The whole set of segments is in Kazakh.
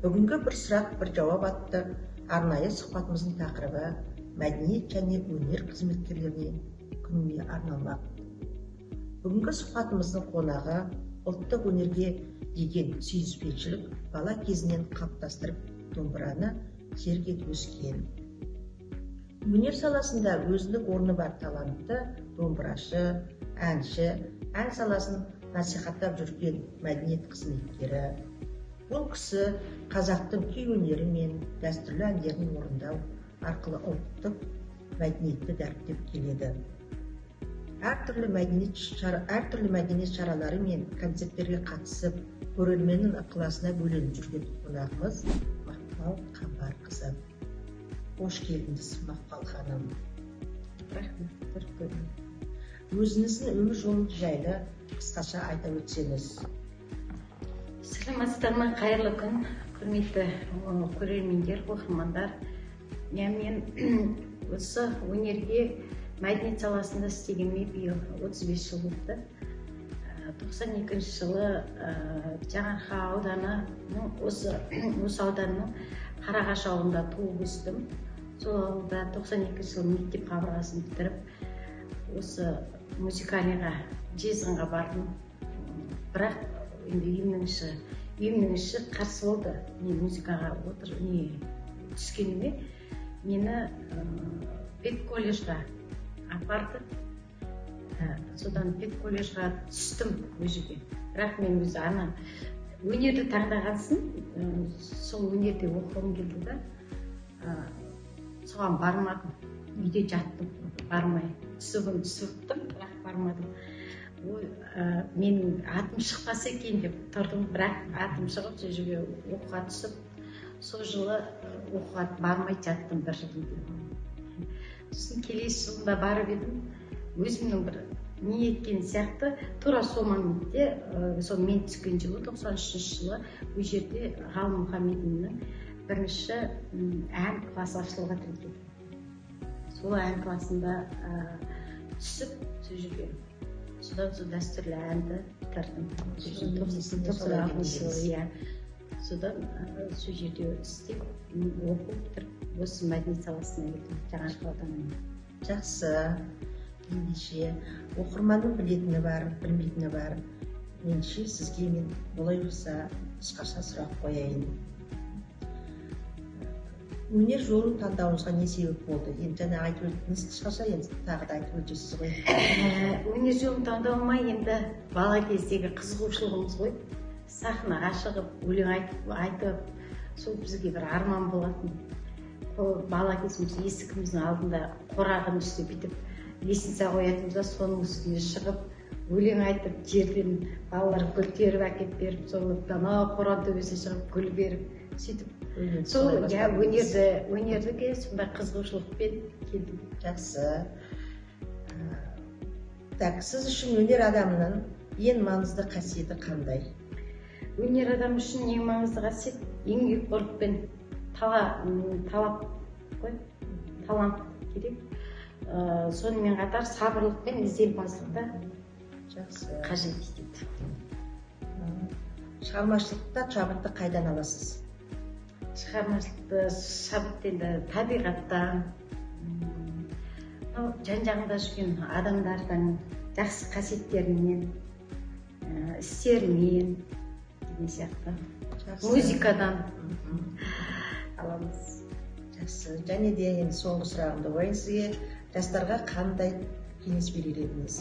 Бүгінгі бір сұрақ, бір жауап атты арнайы сұхбатымыздың тақырыбы мәдениет және өнер қызметкерлеріне күніне арналмақ. Бүгінгі сұхбатымыздың қонағы ұлттық өнерге деген сүйіспеншілік бала кезінен қалыптастырып, домбыраны серік етіп өскен. Өнер саласында өзіндік орны бар талантты домбырашы, әнші, ән саласын насихаттап жүрген мәдениет қызметкері. Бұл кісі қазақтың күй өнері мен дәстүрлі әндерін орындау арқылы ұлттық мәдениетті дәріптеп келеді. Әртүрлі мәдениет шаралары мен концерттерге қатысып, көрерменнің ықыласына бөленіп жүрген қонағымыз Мақпал Қамбарқызы. Қош келдіңіз, Мақпал ханым. Рахмет, қош көрдім. Өзіңіздің өмір жолыңыз жайлы қысқаша айта өтсеңіз. Саламатсыздар ма, қайырлы күн, құрметті көрермендер, оқырмандар. Мен осы өнерге, мәдениет саласында істегеніме биыл 35 жыл болды. 92 жылы Жаңаарқа ауданының осы ауданның Қарағаш ауылында туып өстім. Сол ауылда 92 жылы мектеп қабырғасын бітіріп, осы музыкальныйға, Жезқазғанға бардым. Бірақ енді үйімнің іші қарсы болды. Мен музыкаға түскеніме мені педколледжға апарды. Содан педколледжға түстім ол жерге. Бірақ мен өзі ана өнерді таңдағансын, сол өнерде оқығым келді да, соған бармадым. Үйде жаттым, бармай. Түсігім түсіптім, бірақ бармадым. Ой, менің атым шықпаса екен деп тұрдым, бірақ атым шығып, сол жерге оқуға түсіп, сол жылы оқуға бармай жаттым бір жыл. Сосын келесі жылында барып едім, өзімнің бір не еткен сияқты, тура сол моментте, сол мен түскен жылы, 93 жылы, ол жерде Ғалым Мұхамединнің бірінші ән класы ашылып жатыр екен. Сол ән класында түсіп, сол жерге, содан сол дәстүрлі әнді бітірдім. 96 жылы, иә. Содан сол жерде істеп, оқу бітіріп, осы мәдениет саласына келдім, Жаңаарқа ауданына. Жақсы. Ендеше, оқырманның білетіні бар, білмейтіні бар. Меніңше, сізге мен олай болса қысқаша сұрақ қояйын. Өнер жолын таңдауыңызға не себеп болды? Енді жаңа айтып өттіңіз қысқаша, енді тағы да айтып өтесіз ғой. Өнер жолын таңдауыма енді бала кездегі қызығушылығымыз ғой. Сахнаға шығып, өлең айтып, сол бізге бір арман болатын. Бала кезіміз есігіміздің алдында қорағын үсті бүйтіп лестница қоятынбыз да, соның үстіне шығып, өлең айтып, жерден балалар көтеріп әкеп беріп, соны анау қораның төбесіне шығып гүл беріп, сөйтіп сол өнерге сондай қызығушылықпен келдім. Жақсы. Так, сіз үшін өнер адамының ең маңызды қасиеті қандай? Өнер адамы үшін ең маңызды қасиет еңбекқорлық пен талап қой, талант керек. Сонымен қатар сабырлық пен ізденімпаздық та қажет етеді. Шығармашылықта шабытты қайдан аласыз? Шығармашылықты шабытты енді табиғаттан, жан-жағында жүрген адамдардың жақсы қасиеттерінен, істерінен деген сияқты. Музыкадан аламыз. Жақсы. Және де енді соңғы сұрағымды қояйын сізге. Жастарға қандай кеңес берер едіңіз?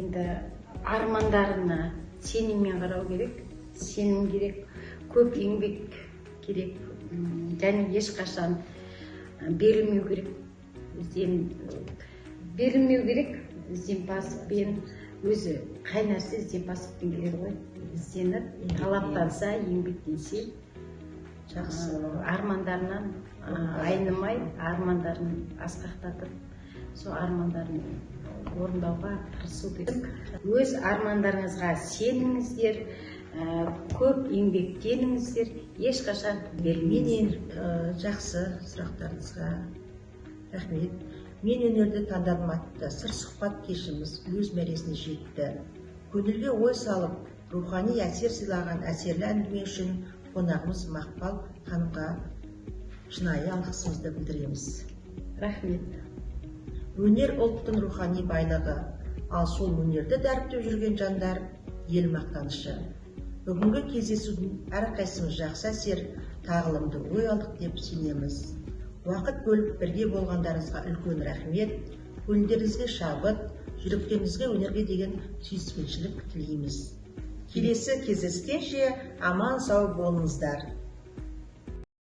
Енді армандарына сеніммен қарау керек, сенім керек, көп еңбек керек, және ешқашан берілмеу керек. Берілмеу керек, ізденімпаздықпен, өзі қай нәрсе ізденімпаздықпен келеді ғой. Ізденіп, талаптанса, еңбектенсе, жақсы, армандарынан айнымай, армандарын асқақтатып, сол армандарын орындауға тырысу керек. Өз армандарыңызға сеніңіздер, көп еңбектеніңіздер, ешқашан берілмеңіздер. Мен жақсы сұрақтарыңызға рахмет. Мен өнерді таңдадым атты сыр сұхбат кешіміз өз мәресіне жетті. Көңілге ой салып, рухани әсер сыйлаған әсерлі әңгіме үшін Қонағымыз Мақпал ханымға шынайы алғысымызды білдіреміз. Рахмет. Өнер — ұлттың рухани байлығы, ал сол өнерді дәріптеп жүрген жандар — ел мақтанышы. Бүгінгі кездесудің әрқайсымыз жақсы әсер, тағылымды ой алдық деп сенеміз. Уақыт бөліп, бірге болғандарыңызға үлкен рахмет. Көңілдеріңізге шабыт, жүректеріңізге өнерге деген сүйіспеншілік тілейміз. Келесі кездескенше аман сау болыңыздар.